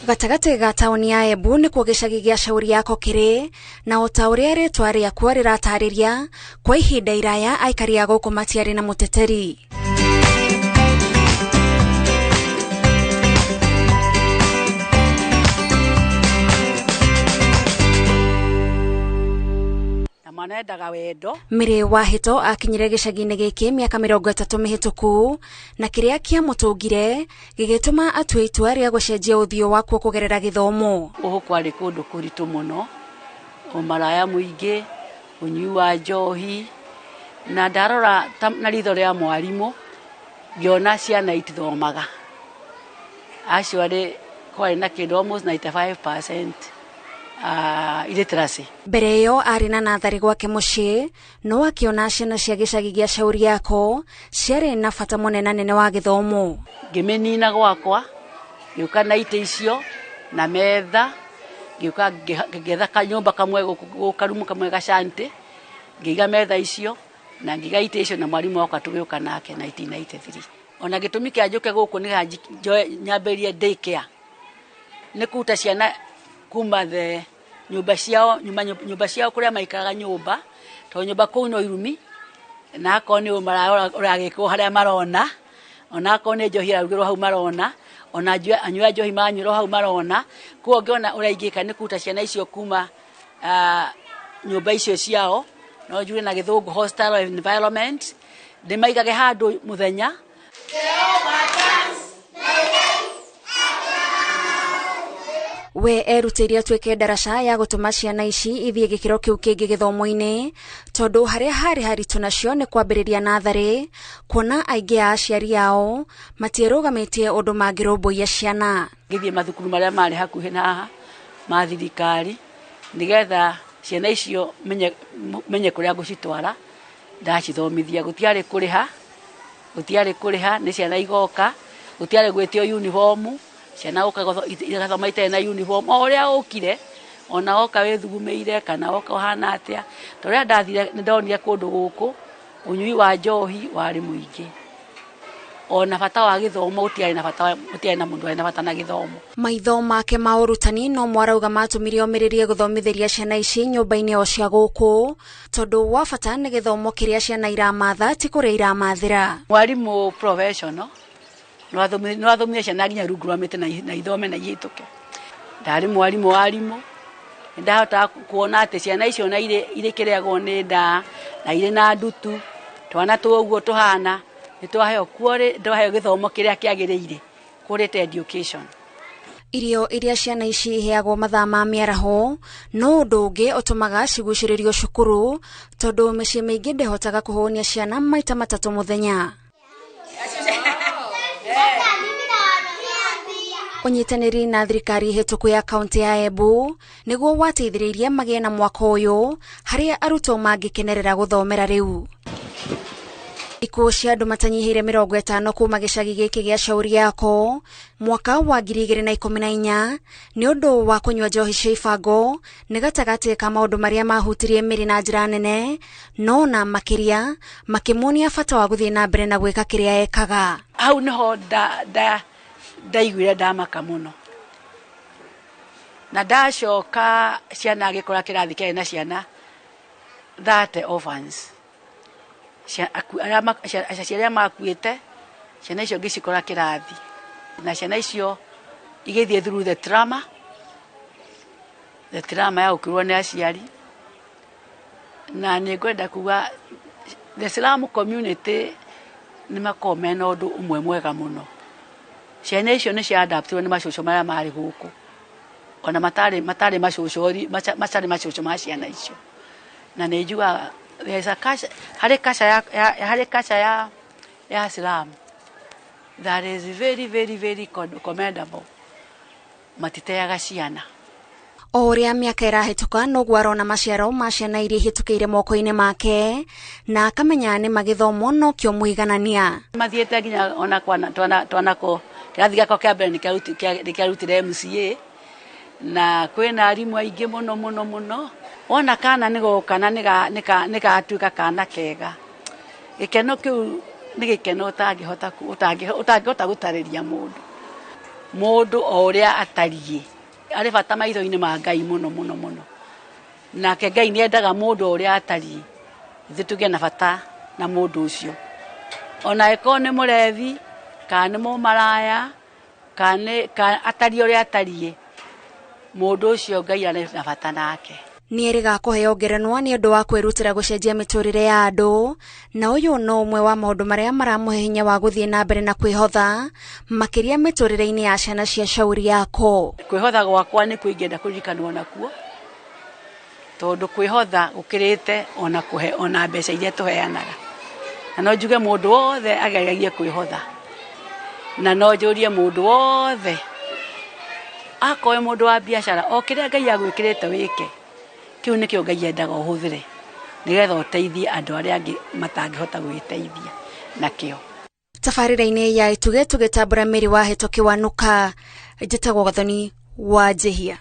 Gatagatĩ ga taũni ya Embu nĩkuo gĩcagi gĩa Shauri Yako kĩrĩ, na o ta ũrĩa rĩtwa rĩakuo rĩratarĩria, kwa ihinda iraya aikari a gũkũ matiarĩ na mũteteri. Na mwana endaga wendo. Mary Wahĩto akinyire gĩcagi-inĩ gĩkĩ mĩaka 30 mĩhĩtũku, na kĩrĩa kĩamũtũngire gĩgĩtũma atue itua rĩa gũcenjia ũthiũ wakuo kũgerera gĩthomo. Gũkũ kwarĩ kũndũ kũritũ mũno, ũmaraya mũingĩ, ũnyui wa njohi, na ndarora na ritho rĩa mwarimũ ngĩona ciana itithomaga. Actually kwarĩ na kĩndũ almost 95% illiteracy. Mbere ĩyo arĩ na natharĩ gwake mũciĩ, no akĩona ciana cia gĩcagi gĩa Shauri Yako ciarĩ na bata mũnenanene wa gĩthomo. Ngĩmĩnina gwakwa, ngĩũka na itĩ icio na metha, ngĩũka ngĩetha kanyũmba kamwe gũkũ, karumu kamwe gacante, ngĩiga metha icio na ngĩiga itĩ icio na mwarimũ wakwa tũgĩũka nake 1993. Ona gĩtũmi kĩa njũke gũkũ nĩ nyambĩrĩrie daycare, nĩ kũruta ciana kuma the nyũmba ciao, nyũmba ciao kũrĩa maikaraga nyũmba, tondũ nyũmba kũu no irumi, na akorwo nĩ ũmaraya ũragĩkwo harĩa marona, ona akorwo nĩ njohi ĩrarugĩrwo hau marona, ona anyua a njohi maranyuĩrwo hau marona. Koguo ngĩona ũrĩa ingĩka nĩ kũruta ciana icio kuma nyũmba icio ciao, no njuge na gĩthũngũ hostile environment, ndĩmaigage handũ mũthenya. We erutĩire atuĩke ndaraca ya gũtũma ciana ici ithiĩ gĩkĩro kĩu kĩngĩ gĩthomo-inĩ, tondũ harĩa harĩ haritũ nacio nĩ kwambĩrĩria natharĩ, kuona aingĩ a aciari ao matierũgamĩtie ũndũ mangĩrũmbũiya ciana. Ngĩthiĩ mathukuru marĩa marĩ hakuhĩ na haha ma thirikari, nĩgetha ciana icio menye kũrĩa ngũcitwara, ndacithomithia. Gũtiarĩ kũrĩha, gũtiarĩ kũrĩha, nĩ ciana igoka, gũtiarĩ gwĩtio uniform, ciana gũka igathoma itarĩ na uniform, o ũrĩa ũkire, ona woka wĩthugumĩire kana woka ũhana atĩa. Ta ũrĩa ndathire nĩ ndonire kũndũ gũkũ, ũnyui wa njohi warĩ mũingĩ. Ona bata wa gĩthomo gũtiarĩ na bata, gũtiarĩ na mũndũ warĩ na bata na gĩthomo. Maitho make ma ũrutani no mwarauga matũmire omĩrĩrie gũthomithĩria ciana ici nyũmba-inĩ o cia gũkũ, tondũ wa bata nĩ gĩthomo kĩrĩa ciana iramatha ti kũrĩa iramathĩra. Mwarimũ professional no athomithie ciana nginya rungu rwa mĩtĩ na ithome na ihĩtũke. Ndarĩ mwarimũ wa arimũ, nĩndahotaga kuona atĩ ciana icio na irĩ kĩrĩagwo nĩ nda na irĩ na ndutu, twana tũguo tũhana, nĩtwaheo twaheo gĩthomo kĩrĩa kĩagĩrĩire, quality education. Irio iria ciana ici iheagwo mathaa ma mĩaraho no ũndũ ũngĩ ũtũmaga cigucĩrĩrio cukuru, tondũ mĩciĩ mĩingĩ ndĩhotaga kũhũnia ciana maita matatũ mũthenya. Ũnyitanĩri na thirikari hĩtũku ya kaunti ya Embu nĩguo wateithĩrĩirie magĩe na mwako ũyũ harĩa arutwo mangĩkenerera gũthomera rĩu. Ikuũ cia andũ matanyihĩire 50 kuma gĩcagi gĩkĩ gĩa Shauri Yako mwaka wa 2014 nĩ ũndũ wa kũnyua njohi cia ibango nĩ gatagatĩ ka maũndũ marĩa mahutirie Mary na njĩra nene, no na makĩria makĩmuonia bata wa gũthiĩ na mbere na gwĩka kĩrĩa ekaga. Hau nĩho ndaiguire ndamaka mũno, na ndacoka ciana ngĩkora kĩrathi kĩarĩ na ciana 30 orphans. Aciari arĩa makuĩte, ciana icio ngĩcikora kĩrathi, na ciana icio igĩthiĩ through the trauma, the trauma ya gũkuĩrwo nĩ aciari. Na nĩ ngwenda kuga the slum community nĩ makoragwo mena ũndũ ũmwe mwega mũno. Ciana icio nĩ cia adaptirwo nĩ macũcũ marĩa marĩ gũkũ, ona matarĩ macũcũ, matarĩ macũcũ ma ciana icio. Na nĩ njugaga there is a culture, harĩ culture ya, ya, harĩ culture ya, ya slum that is very, very, very commendable. Matiteaga ciana. O ũrĩa mĩaka ĩrahĩtũka noguo arona maciaro ma ciana iria ihĩtũkĩire moko-inĩ make, na akamenya nĩ magĩthomo nokĩo mũiganania. Mathiĩte nginya ona twanako kĩrathi gĩakwa kĩa mbere nĩ kĩarutire MCA, na kwĩna arimũ aingĩ mũno mũno mũno. Wona kana nĩ goka na nĩ gatuĩka kana kega, gĩkeno kĩu nĩ gĩkeno ũtangĩhota gũtarĩria mũndũ. Mũndũ o ũrĩa atariĩ arĩ bata maitho-inĩ ma Ngai mũno mũno mũno. Nake Ngai nĩ endaga mũndũ o ũrĩa atariĩ, ithuĩ tũgĩe na bata na mũndũ ũcio. Ona angĩkorwo nĩ mũrebi, kana nĩ mũmaraya, kana atariĩ ũrĩa atariĩ, mũndũ ũcio Ngai arĩ na bata nake. Nĩ erĩga kũheo ngerenwa nĩ ũndũ wa kwĩrutĩra gũcenjia mĩtũrĩre ya andũ, na ũyũ no ũmwe wa maũndũ marĩa maramũhe hinya wa gũthiĩ na mbere na kwĩhotha makĩria mĩtũrĩre-inĩ ya ciana cia Shauri Yako. Kwĩhotha gwakwa nĩkuo ingĩenda kũririkanwo nakuo, tondũ kwĩhotha gũkĩrĩte ona kũhe ona mbeca iria tũheanaga. Na no njuge mũndũ wothe ageragie kwĩhotha, na no njũrie mũndũ wothe akorwo mũndũ wa biacara o kĩrĩa Ngai agwĩkĩrĩte wĩke, kĩu nĩkĩo Ngai endaga ũhũthĩre nĩgetha ũteithie andũ arĩa angĩ matangĩhota gwĩteithia nakĩo. Tabarĩra-inĩ ya Itugĩ tũgĩtambũra Mary wa Hetũki wa Nuka, njĩtagwo Gathoni wa Njihia.